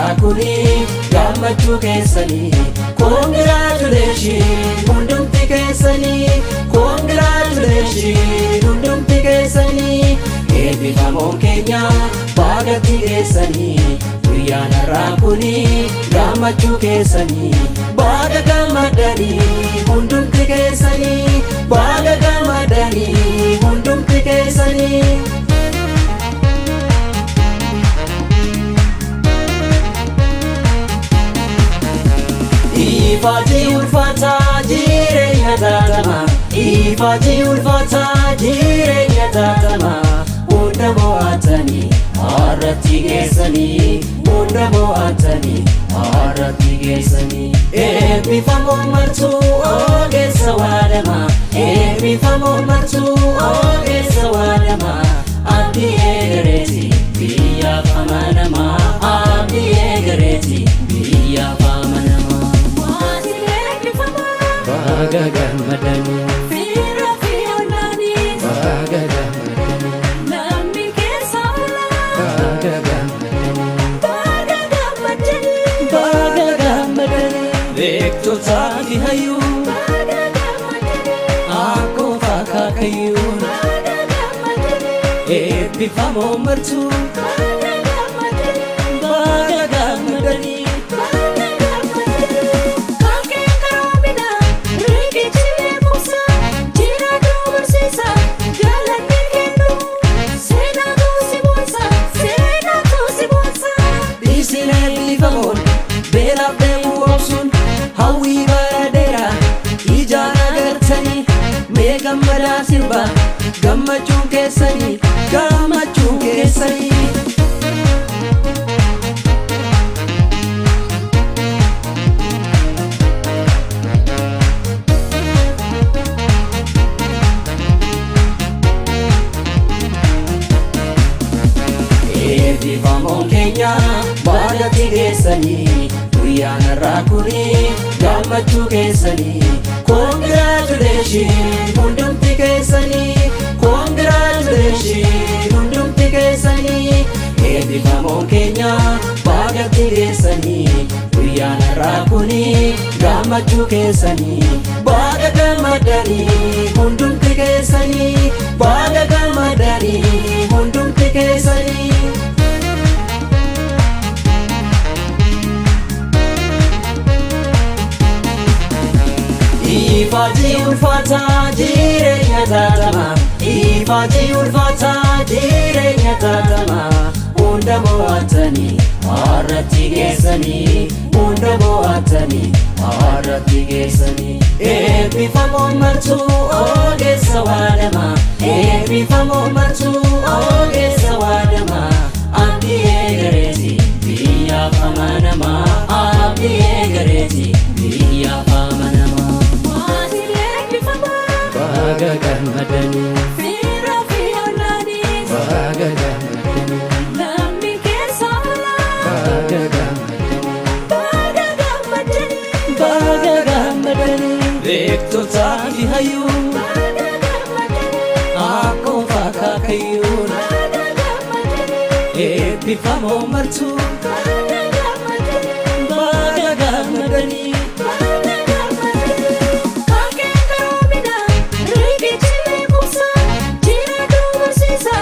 har'aa kuni gammachuu keessanii. Congratulation hundumti keessanii, congratulation hundumti keessanii. Eebbifamoon keenya baagatti geessanii, guyyaan har'aa kuni gammachuu keessanii. Baga gammadanii hundumti keessanii, baga gammadanii hundumti keessanii. Ifaajii ulfaataa jireenya taatama, ifaajii ulfaataa jireenya taatama. Hunda mo'atanii har'atti geessanii, hunda mo'atanii har'atti geessanii. Eebbifamoo martuu ogeessa waadama, eebbifamoo martuu ogeessa waadama. Abdii eegareeti biyyaaf amanama, abdii eegareeti biyyaaf amanama. Maatiin eebbifamaa. Baga gammadanii. Fiira fi ollaanii. Baga gammadanii. Lammii keessa olaa. Baga gammadanii. Baga gammadanii. Baga gammadanii. Beektotaa fi hayyuu. Baga gammadanii. Akkoo akaakayyuun. Baga gammadanii. Eebbifamoo martuu. Baga gammadanii. Baga gammadanii. Baga gammadanii. Kalqeen karoomina riqichi beekumsa jiraatu barsiisa galanni kennu seenaatu si boonsa, seenaatu si boonsa. Isin eebbifamoon beelaaf deemuu obsuun hawwii bara dheeraa ijaan agartanii, mee gammadaa sirbaa, gammachuun keessanii, gammachuun keessanii. Eebbifamoon keenya baagatti geessanii, guyyaan har'aa kuni gammachuu keessanii. Congratulation hundumti keessanii, congratulation hundumti keessanii. Eebbifamoon keenya baagatti geessanii, guyyaan har'aa kuni gammachuu keessanii. Baga gammadanii hundumti keessanii, baga gammadanii hundumti keessanii. Ifaajii ulfaataa jireenya taatama, ifaajii ulfaataa jireenya taatama. Hunda mo'atanii har'atti geessanii, hunda mo'atanii har'atti geessanii. Eebbifamoon martuu ogeessa waadama, eebbifamoon martuu ogeessa waadama. Abdii eegareeti biyyaaf amanama, abdii eegareeti biyyaaf amanama. Maatiin eebbifamaa. Baga gammadanii. Fiira fi ollaanii. Baga gammadanii. Lammii keessa olaa. Baga gammadanii. Baga gammadanii. Baga gammadanii. Beektotaa fi hayyuu. Baga gammadanii. Akkoo akaakayyuun. Baga gammadanii. Eebbifamoo martuu. Baga gammadanii. Baga gammadanii. Baga gammadanii. Kalqeen karoomina riqichi beekumsa jiraatu barsiisa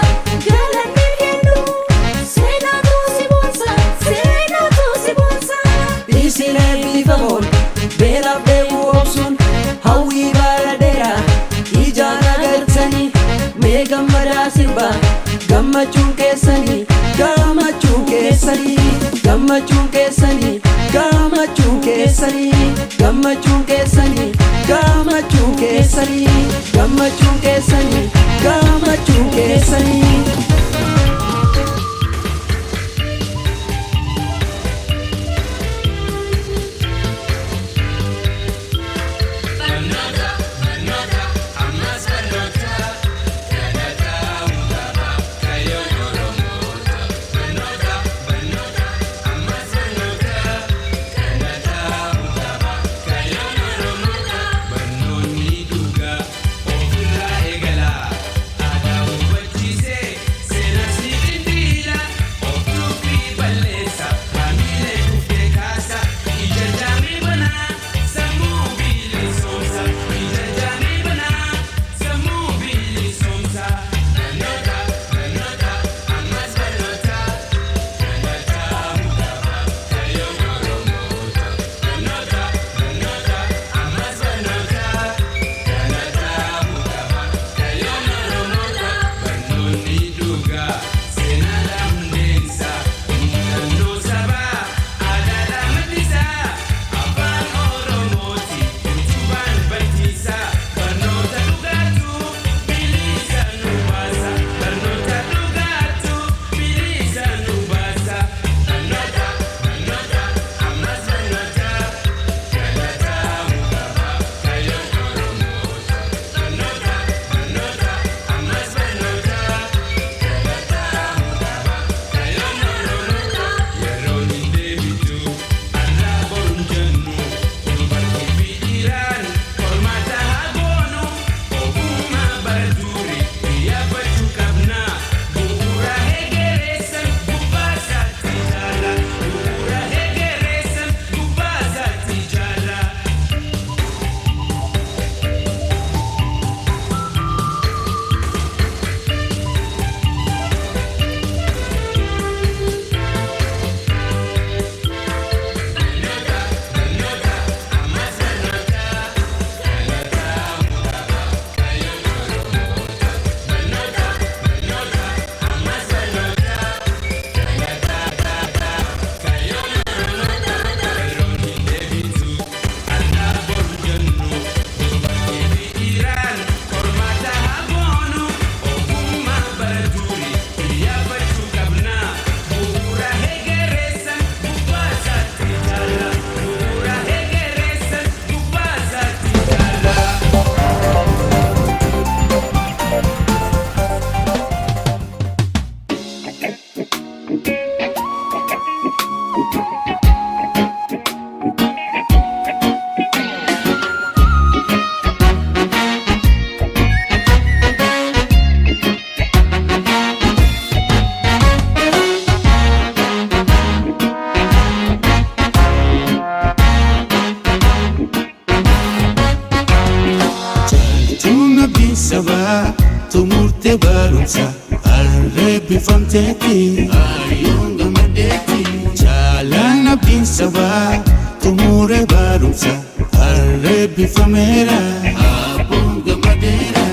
galanni kennu seenaatu si boonsa, seenaatu si boonsa. Isin eebbifamoon beelaaf deemuu obsuun hawwii bara dheeraa ijaan agartanii, mee gammadaa sirbaa, gammachuun keessanii, gammachuun keessanii, gammachuun keessanii, gammachuun keessanii, gammachuun keessanii, gammachuun keessanii, gammachuun keessanii, gammachuun keessanii. Barnoota, barnoota, ammas barnoota. Galataa hundaaf kaayyoon Oromoota. Barnoota, barnoota, ammas barnoota. Galataa hundaaf kaayyoon Oromoota. Barnoonni dhugaa ofirraa eegala. Aadaa hubachiisee. Xumurte barumsa harreebbifamteetti hayyuun gammadeetti. Caalaan abdiin sabaa xumure barumsa harreebbifameera abboon gammadeera.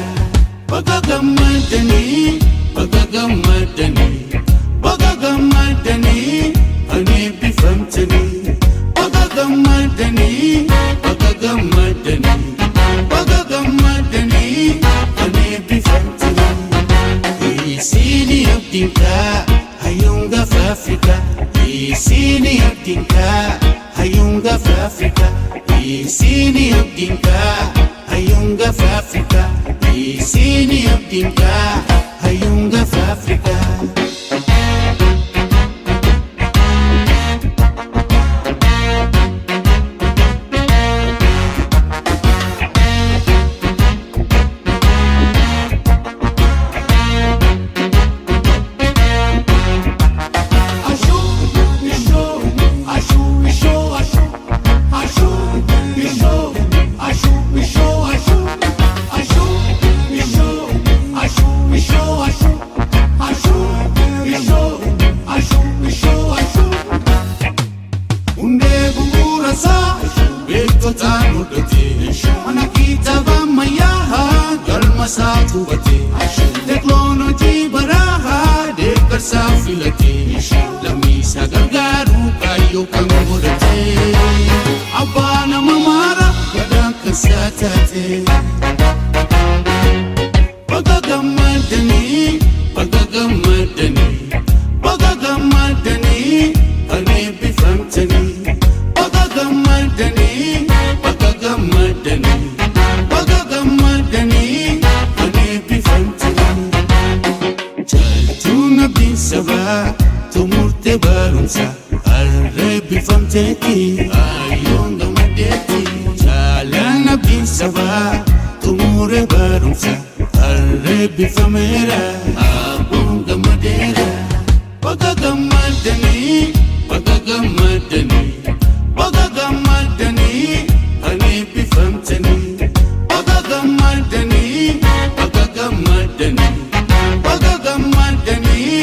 Baga gammadanii, baga gammadanii, baga gammadanii kan eebbifamtanii. Baga gammadanii, baga gammadanii, baga gammadanii kan eebbifamtanii. Isiini abdiinkaa hayyuun gaafa Afrikaa. Isiini abdiinkaa hayyuun gaafa Afrikaa. Isiini abdiinkaa hayyuun gaafa Afrikaa. Isiini abdiinkaa hayyuun gaafa Afrikaa. Ashu, isho, ashu, isho, ashu, ashu, isho, ashu, isho, ashu, ashu, isho, ashu, isho, ashu, ashu, isho, ashu, isho, ashu. Hundee bu'uura isaa beektotaan hordofee mana kitaaba ammayyaa galma isaa tubatee teeknooloojii baraa deeggarsaa filatee lammiisaa gargaaruu kaayyoo kan godhatee abbaa nama maara gadaan kan isaa taatee. Baga gammadanii, baga gammadanii, baga gammadanii kan eebbifamtanii. Baga gammadanii, baga gammadanii, baga gammadanii kan eebbifamtanii. Caaltuun abdiin sabaa xumurte barumsa harreebbifamteetti hayyuun gammadeetti. Caalaan abdiin sabaa xumure barumsa harreebbifameera abboon gammadeera. Baga gammadanii, baga gammadanii, baga gammadanii kan eebbifamtanii. Baga gammadanii, baga gammadanii, baga gammadanii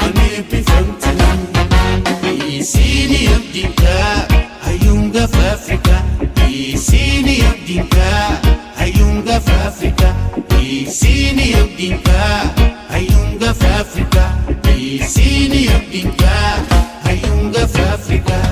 kan eebbifamtanii. Isiini abdiinkaa hayyuun gaafa Afrikaa. Isiini abdiinkaa hayyuun gaafa Afrikaa. Isiini abdiinkaa hayyuun gaafa Afrikaa. Isiini abdiinkaa hayyuun gaafa Afrikaa.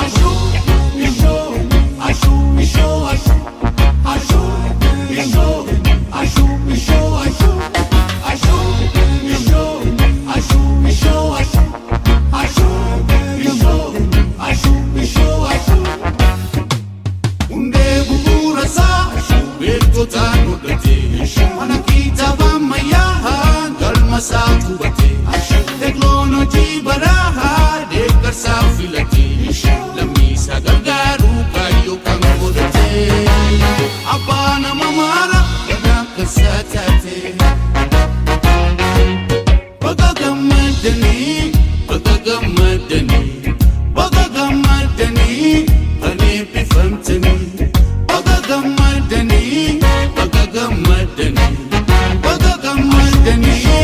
Ashu, isho, ashu, isho, ashu, ashu, isho, ashu, isho, ashu, ashu, isho, ashu, isho, ashu, ashu, isho, ashu, isho, ashu. Hundee bu'uura isaa beektotaan hordofee mana kitaaba ammayyaa galma isaa tubatee teeknooloojii baraa deeggarsaa filatee lammiisaa gargaaruu kaayyoo kan godhatee abbaa nama maara gadaan kan isaa taatee. Baga gammadanii, baga gammadanii, baga gammadanii kan eebbifamtanii. Baga gammadanii, baga gammadanii, baga gammadanii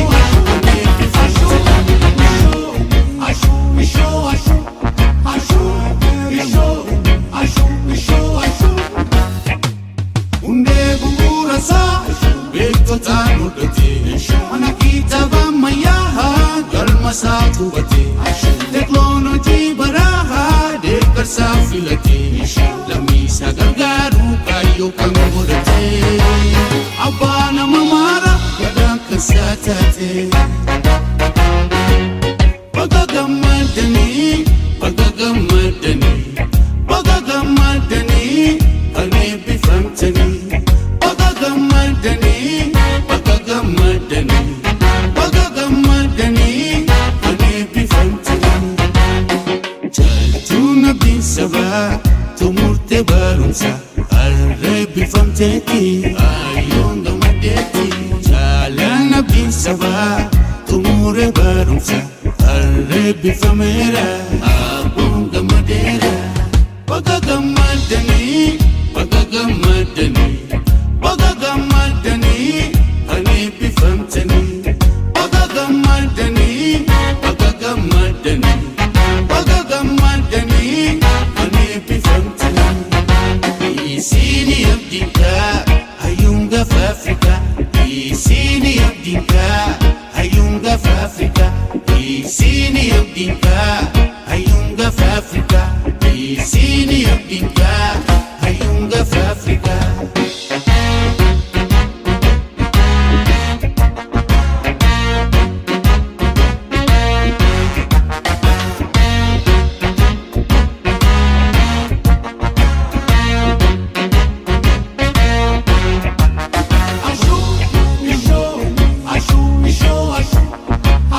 kan eebbifamtanii. Ashu, isho, ashu, ashu, isho, ashu, isho, ashu. Hundee bu'uura isaa beektotaan hordofee mana kitaaba ammayyaa galma isaa tubatee teeknooloojii baraa deeggarsaa filatee lammiisaa gargaaruu kaayyoo kan godhatee abbaa nama maara gadaan kan isaa taatee. Baga gammadanii, baga gammadanii, baga gammadanii kan eebbifamtanii. Baga gammadanii, baga gammadanii, baga gammadanii kan eebbifamtanii. Caaltuun abdiin sabaa xumurte barumsa harreebbifamteetti hayyuun gammadeetti. Sabaa xumure barumsa harreebbifameera abboon gammadeera. Baga gammadanii, baga gammadanii, baga gammadanii kan eebbifamtanii. Baga gammadanii, baga gammadanii, baga gammadanii kan eebbifamtanii. Isini abdiinkaa hayyuun gafa Afrikaa. Isini abdiinkaa hayyuun gafa Afrikaa. Isini abdiinkaa hayyuun gafa Afrikaa. Isini abdiinkaa hayyuun gafa Afrikaa. Ashu, isho, ashu, isho, ashu,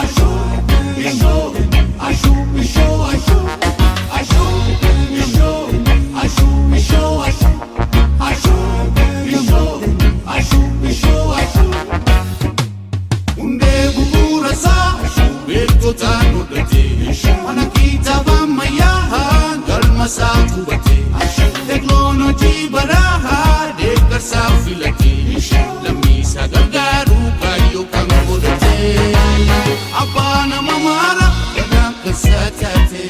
ashu, isho, ashu, isho, ashu, ashu, isho, ashu, isho, ashu, ashu, isho, ashu, isho, ashu. Hundee bu'uura isaa beektotaan godhate, mana kitaaba ammayyaa galma isaa qubate, teknoolojii baraa deeggarsaaf filate, lammiisaa gargaaruu kaayyoo kan godhate, abbaa nama maara gadaa kansaa taate.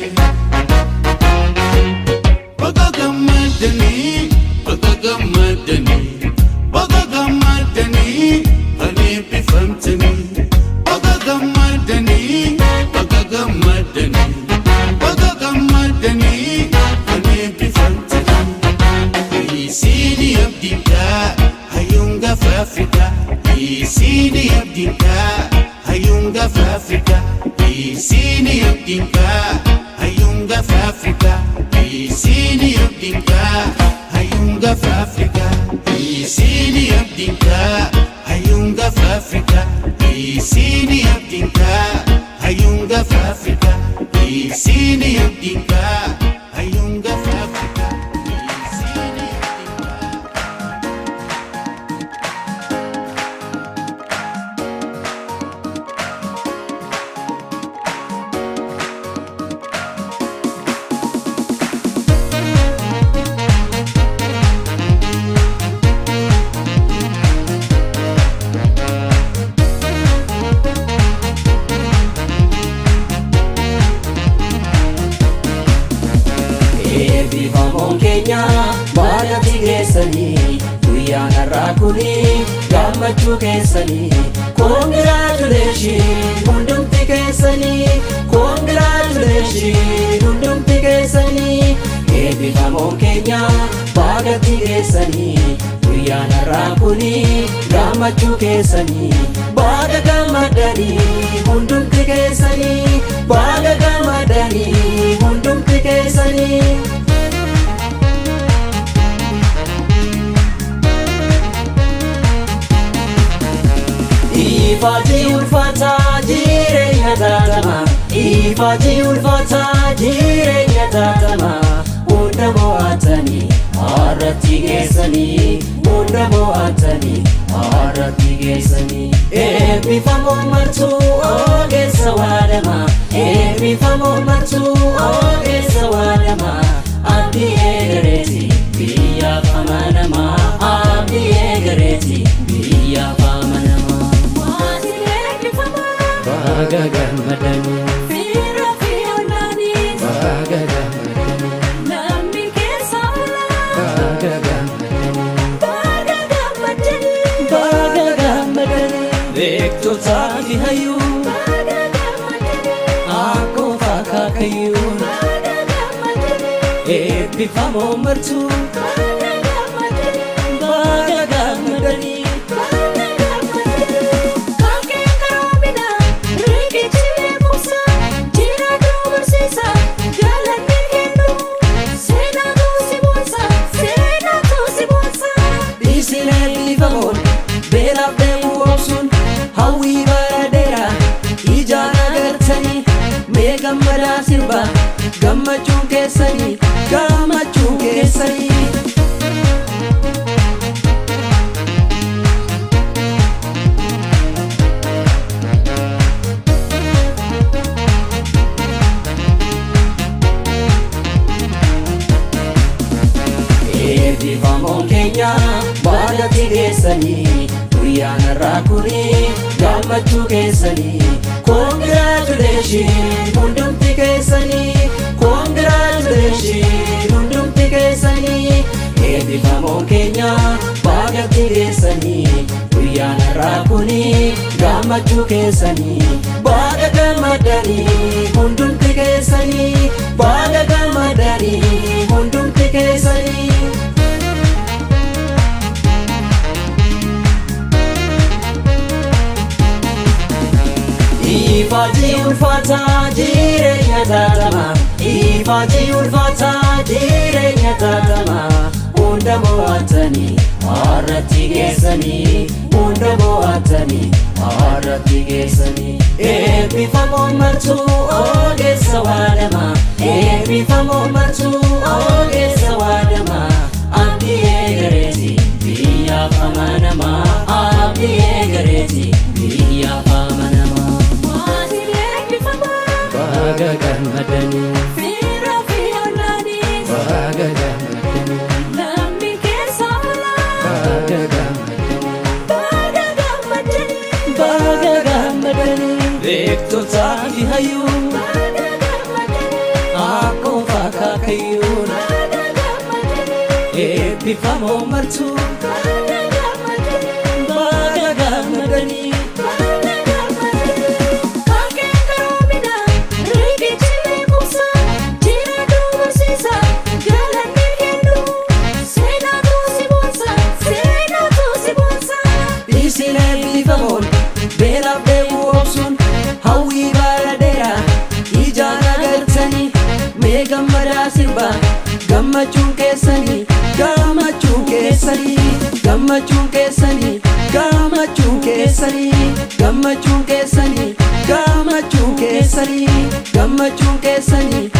Baga gammadanii, baga gammadanii, baga gammadanii kan eebbifamtanii. Baga gammadanii, baga gammadanii, baga gammadanii kan eebbifamtanii. Isini abdiinkaa hayyuun gafa Afrikaa. Isini abdiinkaa hayyuun gafa Afrikaa. Isini abdiinkaa hayyuun gafa Afrikaa. Isini abdiinkaa hayyuun gafa Afrikaa. Isini abdiinkaa hayyuun gafa Afrikaa. Isini abdiinkaa hayyuun gafa Afrikaa. Isini abdiinkaa hayyuun gafa Afrikaa. Isini abdiinkaa. Eebbifamoon keenya baay'atti geessanii, guyyaan har'aa kuni gammachuu keessanii. Congratulation hundumti keessanii, congratulation hundumti keessanii. Eebbifamoon keenya baay'atti geessanii, guyyaan har'aa kuni gammachuu keessanii. Baga gammadanii hundumti keessanii, baga gammadanii hundumti keessanii. Ifaati ulfaataa jireenya taatama, ifaati ulfaataa jireenya taatama, hunda mo'atanii har'atti geessanii, hunda mo'atanii har'atti geessanii. Eebbifamoo martuu ogeessa waadama, eebbifamoo martuu ogeessa waadama, abdii eegareeti biyyaaf amanamaa, abdii eegareeti biyyaaf amanamaa. Maatiin eebbifamaa. Baga gammadanii. Fiira fi ollaanii. Baga gammadanii. Lammii keessa oolaa. Baga gammadanii. Baga gammadanii. Baga gammadanii. Beektotaa fi hayyuu. Baga gammadanii. Akkoo akaakayyuu. Baga gammadanii. Eebbifamoo martuu. Baga gammadanii. Baga gammadanii. Baga gammadanii. Kankeen karoomina riqichi beekumsa jiraatu barsiisa galanni kennu seenaatu si boonsa, seenaatu si boonsa. Isin eebbifamoon beelaaf dheebuu obsuun hawwii bara dheeraa ijaan agartanii, mee gammadaa sirbaa, gammachuun keessanii, gammachuun keessanii. Eebbifamoon keenya baagatti geessanii, guyyaan har'aa kuni gammachuu keessanii. Congratulation hundumti keessanii, congratulation hundumti keessanii. Eebbifamoon keenya baagatti geessanii, guyyaan har'aa kuni gammachuu keessanii. Baga gammadanii hundumti keessanii, baga gammadanii hundumti keessanii. Ifaajii ulfaataa jireenya taatama, ifaajii ulfaataa jireenya taatama. Hunda mo'atanii har'atti geessanii, hunda mo'atanii har'atti geessanii. Eebbifamoon martuu ogeessa waadama, eebbifamoon martuu ogeessa waadama. Abdii eegareeti biyyaaf amanama, abdii eegareeti biyyaaf amanama. Maatiin eebbifamaa. Baga gammadanii. Fiira fi ollaanis. Baga gammadanii. Lammii keessa olaa. Baga gammadanii. Baga gammadanii. Baga gammadanii. Beektotaa fi hayyuu. Baga gammadanii. Akkoo akaakayyuun. Baga gammadanii. Eebbifamoo martuu. Baga gammadanii. Baga gammadanii. Baga gammadanii. Kankeen karoomina riqichi beekumsa jiraatu barsiisa galanni kennu seenaatu si boonsa, seenaatu si boonsa. Isin eebbifamoon beelaaf dheebuu obsuun hawwii bara dheeraa ijaan agartanii, mee gammadaa sirbaa, gammachuun keessanii, gammachuun keessanii, gammachuun keessanii, gammachuun keessanii, gammachuun keessanii, gammachuun keessanii, gammachuun keessanii.